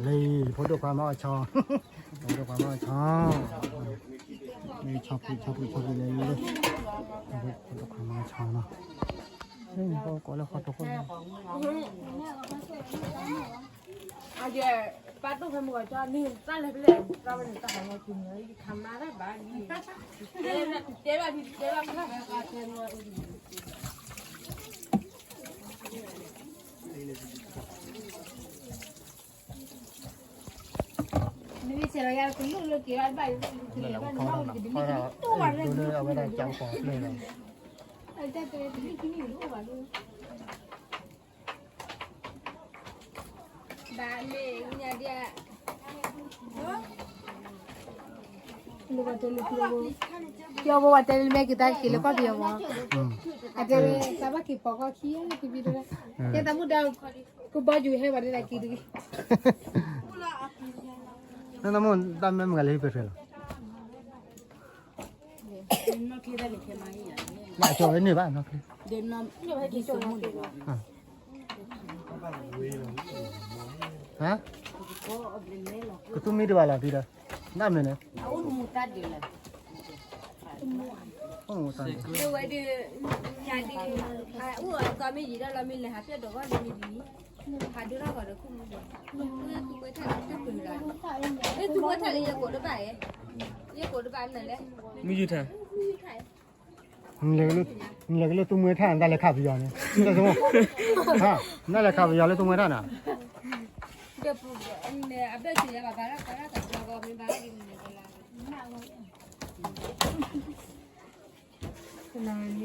လံ ဖိဒိၣ်ခွါမၤအီၣ်ဆီ, ဖိဒိၣ်ခွါမၤအီၣ်ဆီ, ဆီဖံး ဆီဖံး ဆီဖံးလံ, ဖိဒိၣ်ခွါမၤအီၣ်ဆီနီၤ, ကိးလၢဃီတဃီ, အယဲ ပၢ်တိၢ်ဖဲမုၢ်ဂီၤကၠီန့ၣ် တၢ်လဲၤဖဲလဲၣ် တၢ်ဝဲန့ၣ် တၢ်ဟးလီၤက့ၤန့ၣ် ယခးမါတၢ်ဘၣ်န့ၣ် တဲဘၣ်ဖံတဲဘၣ်ဖု နမ့ၢ်ဆဲးလီၤယၤ ကလူးလၢက့ၤဘၣ်တဘၣ် ကလဲၤဘၣ်န့ၣ် မ့ၢ်အိၣ်တကဒံး ကဒံးတအိၣ်ဘၣ်လၢ အဝဲဒၣ်ကၠီကီၢ်ဖျၢၣ်လီၤ, အတၢ်တဲတလံၣ်ခံနံၣ်တအိၣ်ဘၣ်လၢ ဘၣ်လၢညါဒၣ် ပျီဘိဝဲတဲလၢမဲက့ၤတၢ်က့ၤလၢကီၢ်ပယီၤမး, အတဲလၢသးဘၣ်က့ၤပိာ်ကီၢ်ခံ ကဘီယူၤဟဲဘၣ်ဒၣ်က့ၤတဂ့ၤ, နမ့ၢ်တၢ်မဲမုၢ်ဂၤလၢဟံၣ်ပှဲၤထွဲလီၤ, ဘၣ်ကၠီဝဲန့ၣ်ဘၣ်နီၢ်ချ့, ဟါ, ကသူမံတဘၣ်လီၤဖံဒီး, နမ့ၢ်န့ၣ်, အိၣ်မူတၢ်ဒ်, ဝဲဒၣ်, အိၣ်အသီမ့ၢ်ယံာ်ဒီးလီၤမ့ၢ်လဲၤဟးပျဲၢ်ဒိးဂီၢ်ဒ်မ့ၢ်ဒ်န့ၣ်, ဟးဒိၣ်ထီၣ်ဂီၤဒီးခိၣ်မူဒီး, သူကွဲးထၣ်လၢတၢ်ပၢၤဒီး, လၢသူကွဲးထၣ်လၢယကိးတဘၣ်, ယကိးတဘၣ်မနုၤလဲၣ်, မုၢ်ယူၤထၢၣ် နလဲၤကလၢသူမွဲထၣ် နတၢ်လဲၤခးပယီၤန့ၣ်, နတၢ်လဲၤခးပယီၤလၢသူမွဲထၣ်နီၤ,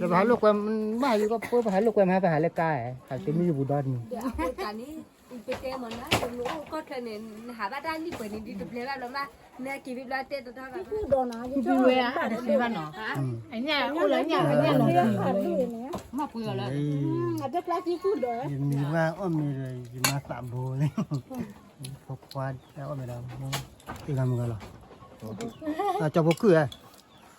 ပဟးလိာ်ကွဲ, ဘၣ်ဟးယကီၢ်ဖိ ပဟးလိာ်ကွဲမး ပဟးလၢကါ, ဟးတမံၤယပူၤဒီနံၤ ကီၢ်ချၢန့ၣ်, ပတဲမ့ၢ်နၤ နအိၣ်ကီၢ်ချၢန့ၣ် နဟးဘၣ်တၢ်လံၣ်ပှဲၤန့ၣ် ဒ်တပျဲဘၣ်ဘျီမး, နက့ၤဘျီတဲတထီဘၣ်, ပူၤဒိးနၤ ပူၤဝဲအတသ့ဘၣ်နီၤ, အညၣ်အိၣ်လၢညၣ်လီၤ, မ့ၢ်ပှဲၤအီၤလၢ, အတကျါကံပူၤဒိး, ယမံၤဝဲအီၣ်မ့ၤဒီး ယမၤသးဘိလံ, ဖိခွါအီၣ်မ့ၤဒီး, တဂၤမုၢ်ဂၤလီၤ, ကၠီဖိကုၢ်ဧါ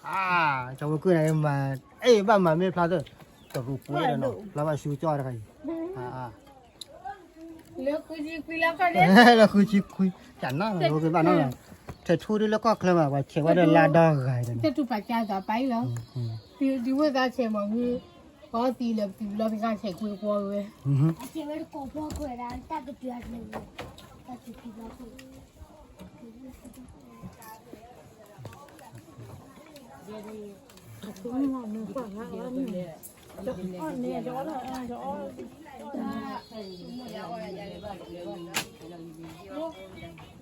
ကၠီဖိကုၢ်န့ၣ် မၤ, အဲၣ်ဘၣ်မၤမ့ၢ်ဖျါသ့ၣ်, တရူးပှဲၤဒီးနီၤ ဖျါဘၣ်ဆူကၠီတခါအံၤ, လၢဃုဆံခွံလၢခီၣ်ဒ့, လၢဃုဆံခွံ, ကနၣ်လီၤ ကဘၣ်နီၤလီၤ, ထဲးထူဒ်လၢကီၢ်ချၢမး ပှၤဆဲးဝဲဒီးလါဒီဂၤဒီး, တၢ်တူၢ်ပာ်ကၢသးပာ်အံၤလီၤ, ဒ်ဝဲသးဆဲးမးဝံၤ, ပှၤသံလၢပတုၤဘျီတဂၤဆဲးကွံာ်ကွီဝဲ, ဆဲးဝဲတကိးပှီၢ်ကွဲးဒၣ် တၢ်ကတုၤအကျဲ, တၢ်ကတုၤဘျီ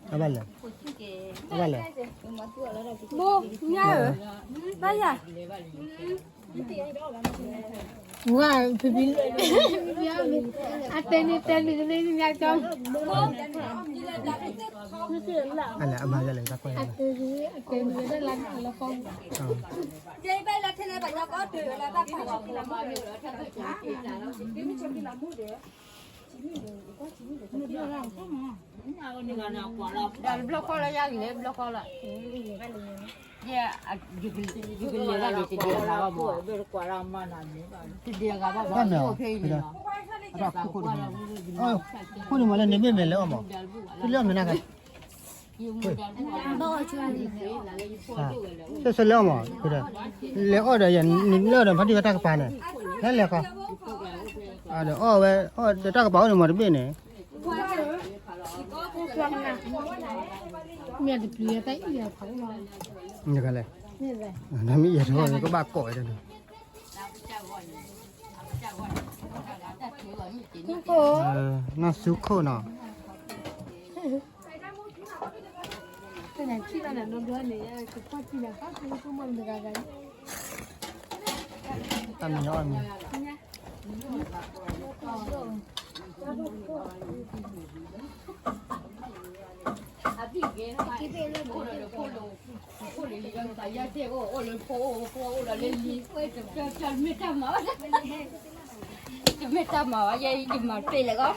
အဘၣ်လဲၣ်, အဘၣ်လဲၣ်, ဘိ, ညၣ်ဧၢ, ဘၣ်ယၤ, ဝါ, ဖံဖံ, အတဲန့ၣ်တဲန့ၣ်ကန့ၣ်ညါကၠီ, အလဲၣ် အမၤယလဲၣ် တၢ်ကွၢ်, အတဲန့ၣ်တဲန့ၣ်လၢကီၢ်, တဘျီဃီလၢယၤဂ့ၤလဲၣ် တဘျီဃီလၢ, ယကလဲၤဒၣ်န့ၣ် တဒံးအဂၤဘၣ်မး, တဒံးအဂၤဘၣ်မး, အိၣ်ဖဲအံၤန့ၣ်လီၤ, ခိၣ်န့ၣ်မးလၢန့ၣ်မ့ၢ်မဲာ်လဲၤအီၣ်မး, တလဲၤအီၣ်မဲာ်နၤဂၤ ဆဲးဆဲးလဲၤအီၣ်မး, လဲၤအီၣ်ဒီး နလဲၤအီၣ်ဒီးဖါတံၢ်ဝဲတၢ်ကပၤန့ၣ်, လဲၤလဲၤဃီ, ဒီးအီၣ်ဝဲ, အီၣ်ဒီးတၢ်ကပၤအိၣ်န့ၣ်မးတဘ့ၣ်န့ၣ်, မ့ၢ်တပျံၤတၢ်အံၣ်လဲၣ်, နမ့ၢ်ယဲၢ်ထီၣ်ကဘၣ်ကိးဝဲဒၣ်န့ၣ်, နီၢ်ဆူခိၣ်နီၤ တၢ်မံၤအီၣ်မံၤ, တမ့ၢ်တၢ်မၤဝဲ ယဲယမၤတပ့ၢ်လဲၣ်ကီး,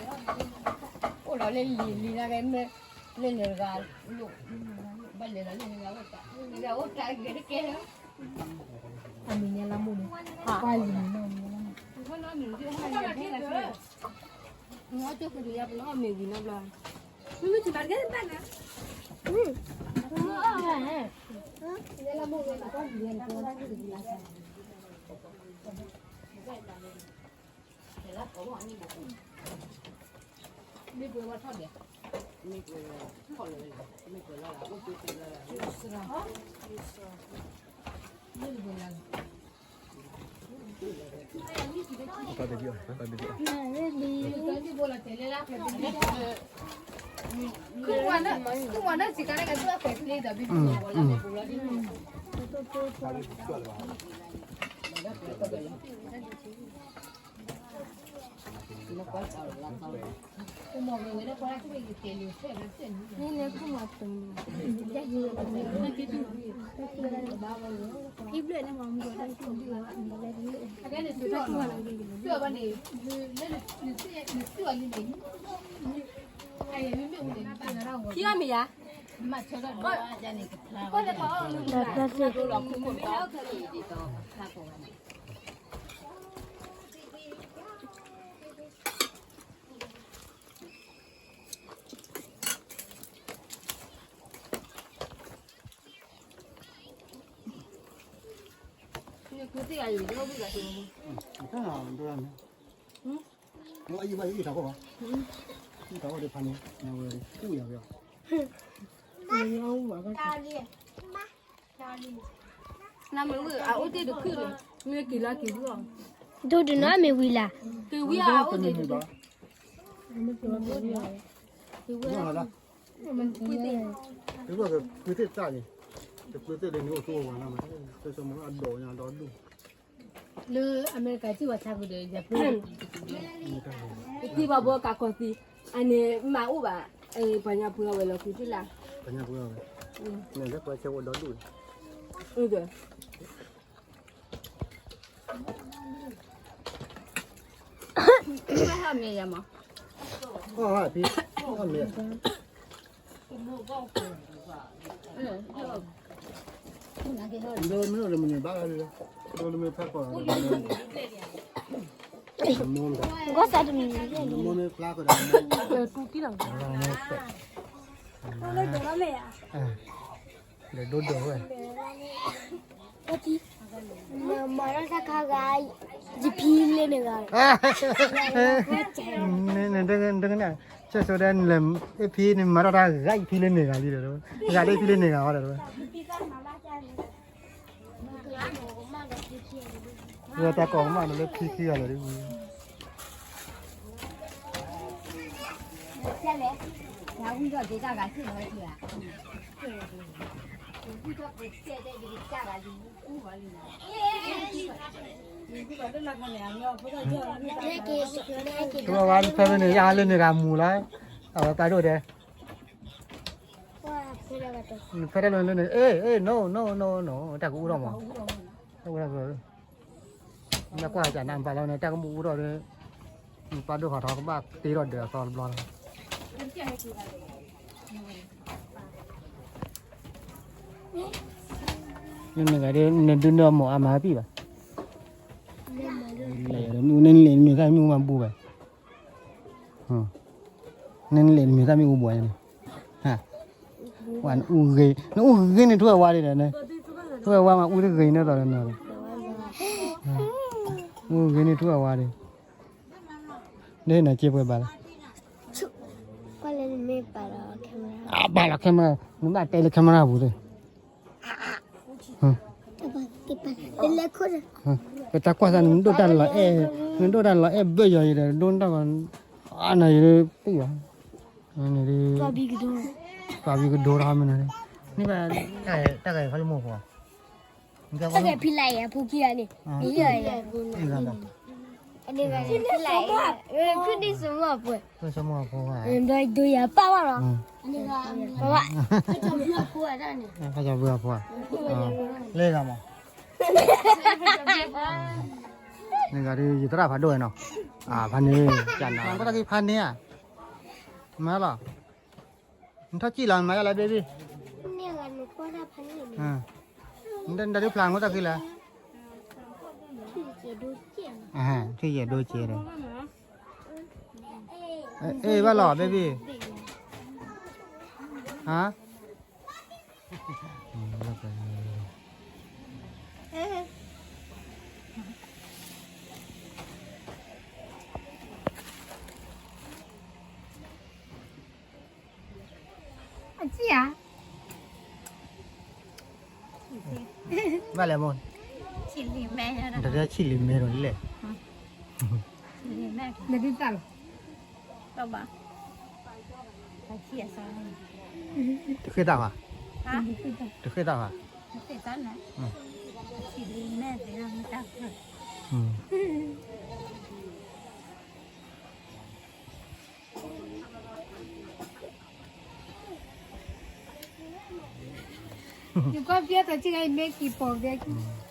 အိၣ်ဒီးလၢလံၤလံၤနာ်က့ မ့ၢ်လၢလဲၤတဂၤ, ဘၣ်လဲၤဒီးလၢလဲၤတဂၤ, အိၣ်တၢ်ဂ့ၤတကဲလၢ, အမံၤညါလၢမုၢ်န့ၣ်, ပှၤလံၤနီၢ်မံၤလၢမုၢ်, မ့ၢ်ဝံၤနီတဘျီ, ခံမံၤယါ နမ့ၢ်ဝံၤအအိၣ်တ့ၢ်တခုၣ်န့ၣ် မ့ၢ်က့ၤလၢက့ၤဝံၤအီၤ ဒိၣ်ဒုးနီၢ်မ့ၢ်ဝံၤလၢ် က့ၤဝံၤအအိၣ်တ့ၢ်တခုၣ် က့ၤဝံၤ က့ၤသ့ၣ်တၢ်န့ၣ် တက့ၤသ့ၣ်လၢနအိၣ်သူအဝၤလၢမး ကၠီမီအဒိၣ်ညါဒီဒူၣ် လၢအမဲရကၤစံၣ်ဝဲဆါကွံာ်ဒီး ယၤပှ့ၤ ကသံၣ်ဘၣ်ဘီကးကီသံ အန့ၣ်မၤအိၣ်ဘၣ် ပှၤညါပှ့ၤအဝဲလီၤကွံာ်သ့ၣ်လၢ ပှၤညါပှ့ၤအဝဲ န့ၣ်လၢပှၤဆဲးဝဲဒီဒူၣ် ဟီၣ်မ့ၢ်ယၤမး ဟီၣ်ဖံ ဟီၣ်မ့ၢ် ဒိမ့ၢ်အိၣ်လၢမနုၤဘၣ်လၢ ဒိလၢမ့ၢ်ဖဲကီၢ်လၢ ဂီၢ်စးတမံၤ မ့ၢ်ဖျါကဒီး တူၢ်တံၢ်လီၤ ဒီးဒိၣ်ဒိၣ်ဝဲ မၤထီၣ်တၢ်ခါဂၤ ယဖံလၢန့ၣ်ဂၤ နတကနၣ် ဆဲးဆိဒဲ နလဲၤ အဖံန့ၣ်မၤထီၣ်တၢ်ဂၤ ယဖံလၢန့ၣ်ဂၤလံဒီး ဂၤလၢဖံလၢန့ၣ်ဂၤဝဲဒီး ဝဲတၢ်ကိးကမၣ်ဒီးလၢဖံခံဂၤလၢာ်ဒ်ဝံၤ ထူအဝါဖဲလၢန့ၣ် ယဟးလၢန့ၣ်ဂၤမူလီၤ အဝဲပာ်ဒိၣ်ဒဲး ဖဲတၢ်လၢန့ၣ် အေး အေး no no no no တၢ်ကအိၣ်ထီၣ်မး တၢ်အိၣ်ထီၣ် နကွၢ်ကနၣ်ပာ်လီၤန့ၣ် တၢ်ကမူအိၣ်ထီၣ်ဒီး ပာ်ဒိၣ်ဖးထီကဘၣ်တ့ထီၣ်ဒၢးအသီတဘျီလီၤ နဂၤဒ်နဒုးနၢမူအါမးပံၣ်ဘၣ် နလဲၤနမ့ၢ်တၢ်မ့ၣ်အူမးဘူၣ်ဘၣ် နလဲၤနမ့ၢ်တၢ်မ့ၣ်အူဘှီန့ၣ် နအူဂ့ၤ နအူဂ့ၤန့ၣ်ထူၣ်အဝါဒံးဒီး ထူၣ်အဝါမးအူတဂ့ၤန့ၣ်သိးလီၤ အူဂ့ၤန့ၣ်ထူၣ်အဝါဒံး နဟ့ၣ်နၤစ့ပှဲၤဘၣ်လီၤ ဘၣ်လီၤ camera နဘၣ်တဲလၢ camera ပူၤသ့ ပတၢ်ကွၢ်သးန့ၣ် နဒိၣ်တၢ်လီၤအဲၣ် နဒိၣ်တၢ်လီၤအဲၣ်ဘၢၣ်ယီၤအံၤဒီး ဒိၣ်တၢ်ဂီၤ အနၤယံၤပ့ၢ်ယီၤ နဒုး ပှၤဘံကဒိထီၣ်မနုၤန့ၣ် န့ၣ်ဘၣ် တၢ်ဂၤဖးလၢမိၢ်ဖိ တၢ်ဂၤဖံလၢအံၤအဖိခံဂၤန့ၣ် မ့ၢ်ယီၤယၤ ဖံလၢအံၤ ခုဒံးစိမိၣ်အဖိ စိမိၣ်အဖိ ဒိယၤပၢ်ဘၣ်လီၤ ပၢ်ဘၣ် ဖးကၠီဘုအဖိဧါ လၢဂၤမး နဂၤဒ်ယသရၣ်ဖးဒိၣ်ဝဲနီၤ ဖးန့ၢ် ကနၣ် ကတၢ်က့ၤဖးန့ၢ်ဧါ မၤလီၤ နထီၣ်စံၣ်လီၤ မၤယါလၢ baby နတဒုးဖျါမိၢ်တၢ်က့ၤလၢ ထံၣ်ယဲၢ်ဒိစဲးဒီး အေးဘၣ်လီၤ baby ဟါ အကြည့်ရ ဘၣ်လဲၣ်မိၢ် တဒၣ်ဆံၣ်လံမဲဒီးလဲၣ် နဒုးတၢ်လီၤ တဃ့တၢ်ဘၣ် တဃ့တၢ်ဘၣ် နကွၢ်ဖျဲးတၢ်စံၣ်ဂါအံၤမ့ၢ်က့ၤပိာ်ဖျဲး